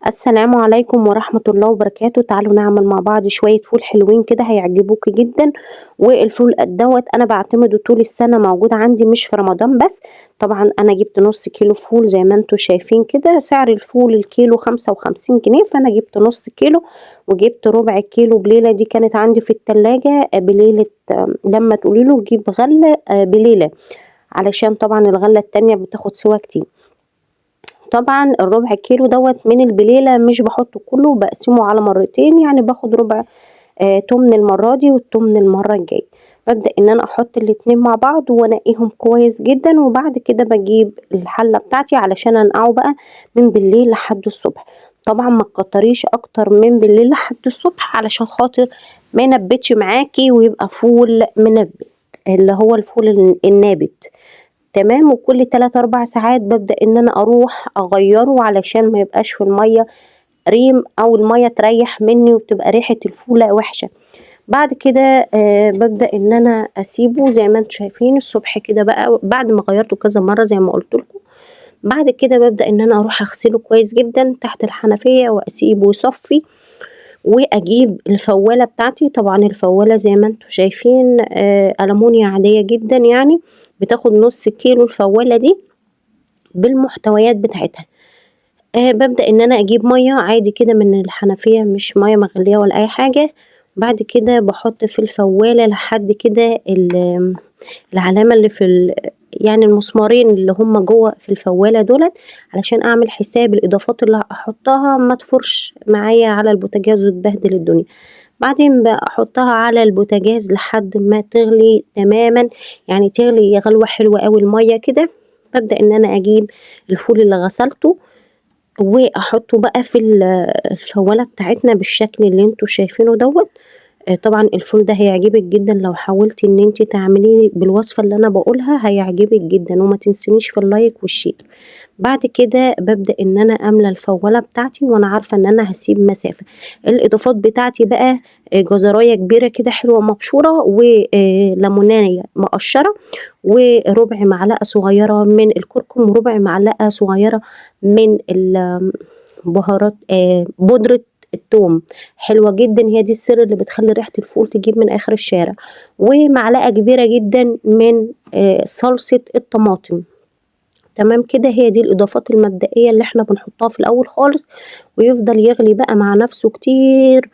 السلام عليكم ورحمة الله وبركاته. تعالوا نعمل مع بعض شوية فول حلوين كده هيعجبوكي جدا. والفول دوت انا بعتمده طول السنة، موجود عندي مش في رمضان بس. طبعا انا جبت نص كيلو فول زي ما انتوا شايفين كده، سعر الفول الكيلو 55 جنيه، فانا جبت نص كيلو وجبت ربع كيلو بليلة، دي كانت عندي في التلاجة بليلة. لما تقولي له جيب غلة بليلة، علشان طبعا الغلة التانية بتاخد سوا كتير. طبعا الربع كيلو دوت من البليلة مش بحطه كله، بقسمه على مرتين، يعني باخد ربع تمن المرة دي والتمن المرة الجاية. ببدأ ان انا احط الاتنين مع بعض وانقيهم كويس جدا، وبعد كده بجيب الحلة بتاعتي علشان انقعه بقى من بالليل لحد الصبح. طبعا ما تكتريش اكتر من بالليل لحد الصبح علشان خاطر ما ينبتش معاكي ويبقى فول منبت، اللي هو الفول النابت. تمام. وكل 3-4 ساعات ببدأ ان انا اروح اغيره علشان ما يبقاش في المية ريم او المية تريح مني وتبقى ريحة الفولة وحشة. بعد كده ببدأ ان انا اسيبه زي ما انتم شايفين الصبح كده بقى، بعد ما غيرته كذا مرة زي ما قلت لكم. بعد كده ببدأ ان انا اروح اغسله كويس جدا تحت الحنفية واسيبه يصفي، واجيب الفوالة بتاعتي. طبعا الفوالة زي ما انتم شايفين ألمونيا عادية جدا، يعني بتاخد نص كيلو الفوالة دي بالمحتويات بتاعتها. ببدأ ان انا اجيب مية عادي كده من الحنفية، مش مية مغلية ولا اي حاجة. بعد كده بحط في الفوالة لحد كده العلامة اللي في يعني المسمارين اللي هم جوه في الفوالة دولت، علشان اعمل حساب الاضافات اللي هحطها ما تفرش معايا على البوتاجاز وتبهدل الدنيا. بعدين بقى احطها على البوتاجاز لحد ما تغلي تماما، يعني تغلي غلوة حلوة قوي المية كده. ببدأ ان انا اجيب الفول اللي غسلته واحطه بقى في الفوالة بتاعتنا بالشكل اللي انتوا شايفينه دوت. طبعا الفول ده هيعجبك جدا لو حاولتي ان انت تعمليه بالوصفة اللي انا بقولها، هيعجبك جدا. وما تنسينيش في ال like وال share. بعد كده ببدأ ان انا املى الفوالة بتاعتي، وانا عارفة ان انا هسيب مسافة. الاضافات بتاعتي بقى جزراية كبيرة كده حلوة مبشورة، وليمونية مقشرة، وربع معلقة صغيرة من الكركم، وربع معلقة صغيرة من البهارات، بودرة التوم حلوة جدا، هي دي السر اللي بتخلي ريحة الفول تجيب من آخر الشارع، ومعلقة كبيرة جدا من صلصة الطماطم. تمام كده، هي دي الإضافات المبدئية اللي احنا بنحطها في الأول خالص، ويفضل يغلي بقى مع نفسه كتير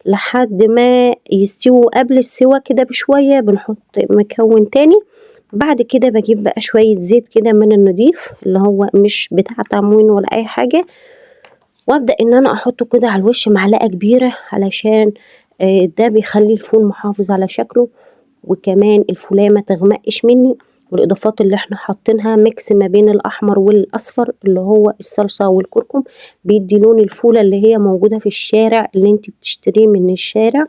لحد ما يستوي. قبل السوا كده بشوية بنحط مكون تاني. بعد كده بجيب بقى شوية زيت كده من النضيف اللي هو مش بتاع تموين ولا أي حاجة، وابدأ ان انا احطه كده على الوش معلقة كبيرة، علشان ده بيخلي الفول محافظ على شكله، وكمان الفولية ما تغمقش مني. والاضافات اللي احنا حاطينها mix ما بين الاحمر والاصفر اللي هو الصلصة والكركم، بيدي لون الفولة اللي هي موجودة في الشارع اللي انت بتشتريه من الشارع.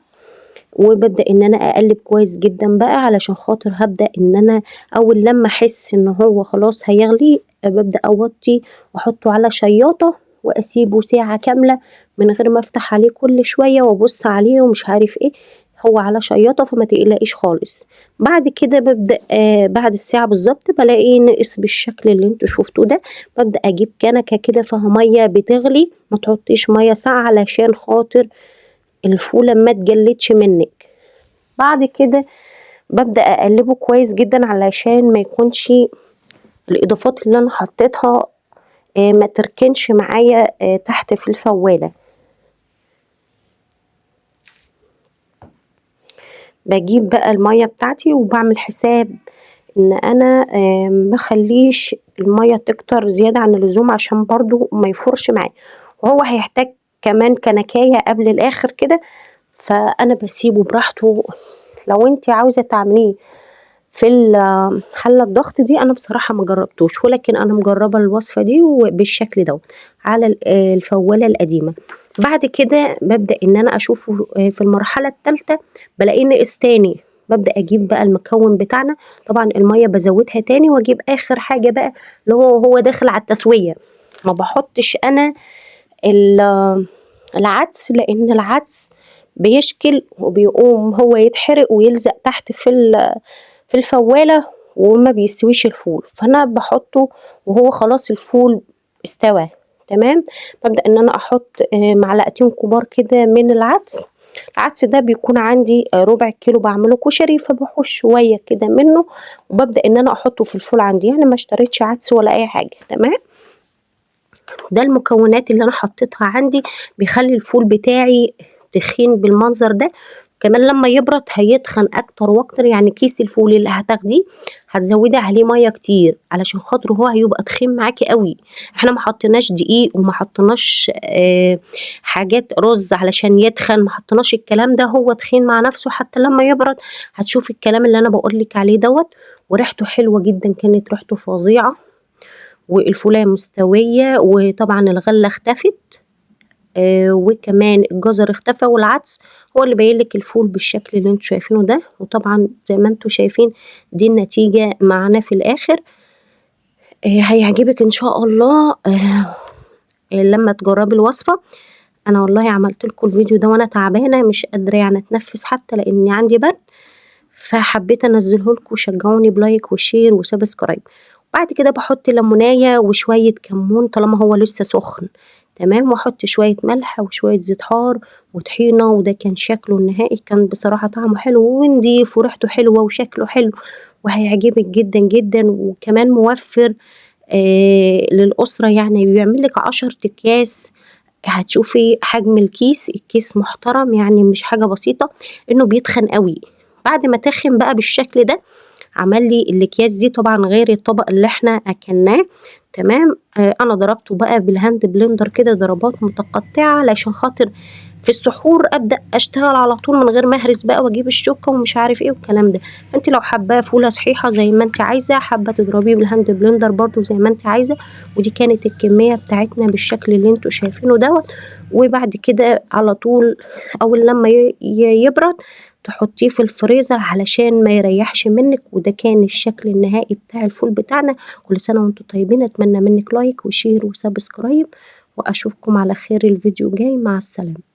وببدأ ان انا اقلب كويس جدا بقى، علشان خاطر هبدأ ان انا اول لما احس ان هو خلاص هيغلي ببدأ اوطي واحطه على شياطة واسيبه ساعة كاملة من غير ما افتح عليه كل شوية وابص عليه ومش عارف ايه، هو على شياطة فما تقلقيش خالص. بعد كده ببدأ بعد الساعة بالظبط بلاقيه نقص بالشكل اللي انتوا شفتوه ده. ببدأ اجيب كنكة كده فيها مية بتغلي، ما تحطيش مية ساقعة علشان خاطر الفولة ما تجلدش منك. بعد كده ببدأ اقلبه كويس جدا علشان ما يكونش الاضافات اللي انا حطيتها ما تركنش معايا تحت في الفوالة. بجيب بقى المية بتاعتي وبعمل حساب ان انا ما اخليش المية تكتر زيادة عن اللزوم عشان برضو ما يفورش معايا، وهو هيحتاج كمان كنكاية قبل الاخر كده، فانا بسيبه براحته. لو انت عاوزة تعمليه في الحلة الضغط دي، انا بصراحة ما جربتوش، ولكن انا مجربة الوصفة دي وبالشكل دوت على الفوالة القديمة. بعد كده ببدأ ان انا اشوفه في المرحلة الثالثة، بلاقيه نقص تاني، ببدأ اجيب بقى المكون بتاعنا. طبعا المية بزودها تاني، واجيب اخر حاجة بقى اللي هو داخل على التسوية. ما بحطش انا العدس، لان العدس بيشكل وبيقوم هو يتحرق ويلزق تحت في الفوالة وما بيستويش الفول، فانا بحطه وهو خلاص الفول استوى. تمام. ببدا ان انا احط معلقتين كبار كده من العدس. العدس ده بيكون عندي ربع كيلو بعمله كشري، فبحوش شوية كده منه وببدا ان انا احطه في الفول عندي، يعني ما اشتريتش عدس ولا اي حاجة. تمام. ده المكونات اللي انا حطيتها عندي، بيخلي الفول بتاعي تخين بالمنظر ده. كمان لما يبرد هيتخن اكتر واكتر، يعني كيس الفول اللي هتاخديه هتزودي عليه مية كتير علشان خاطر هو هيبقى تخين معاكي قوي. احنا ما حطيناش دقيق وما حطيناش حاجات رز علشان يتخن، ما حطيناش الكلام ده، هو تخين مع نفسه. حتى لما يبرد هتشوفي الكلام اللي انا بقولك عليه دوت. وريحته حلوة جدا، كانت ريحته فظيعة، والفولايه مستوية، وطبعا الغلة اختفت، وكمان الجزر اختفى، والعدس هو اللي باين لك الفول بالشكل اللي انتوا شايفينه ده. وطبعا زي ما انتوا شايفين دي النتيجة معانا في الاخر. هيعجبك ان شاء الله لما تجربي الوصفة. انا والله عملت لكم الفيديو ده وانا تعبانة مش قادرة يعني اتنفس حتى لان عندي برد، فحبيت انزله لكم. شجعوني ب like و share و subscribe. بعد كده بحط ليمونايه وشوية كمون طالما هو لسه سخن. تمام. واحط شوية ملح وشوية زيت حار وطحينه، وده كان شكله النهائي. كان بصراحة طعمه حلو ونضيف وريحته حلوة وشكله حلو، وهيعجبك جدا جدا. وكمان موفر للاسرة، يعني بيعمل لك 10 اكياس. هتشوفي حجم الكيس، الكيس محترم يعني مش حاجة بسيطة، انه بيتخن قوي. بعد ما تخن بقى بالشكل ده عمل لي الاكياس دي، طبعا غير الطبق اللي احنا اكلناه. تمام. انا ضربته بقى بال hand blender كده ضربات متقطعه علشان خاطر في السحور ابدا اشتغل على طول من غير ما اهرس بقى واجيب الشوكة ومش عارف ايه والكلام ده. انت لو حباه فوله صحيحه زي ما انت عايزه، حابة تضربيه بال hand blender برضو زي ما انت عايزه. ودي كانت الكمية بتاعتنا بالشكل اللي انتوا شايفينه دوت. وبعد كده على طول اول لما يبرد تحطيه في الفريزر علشان ما يريحش منك. وده كان الشكل النهائي بتاع الفول بتاعنا. كل سنة وانتم طيبين. اتمنى منك like و share و subscribe، واشوفكم على خير الفيديو الجاي. مع السلامة.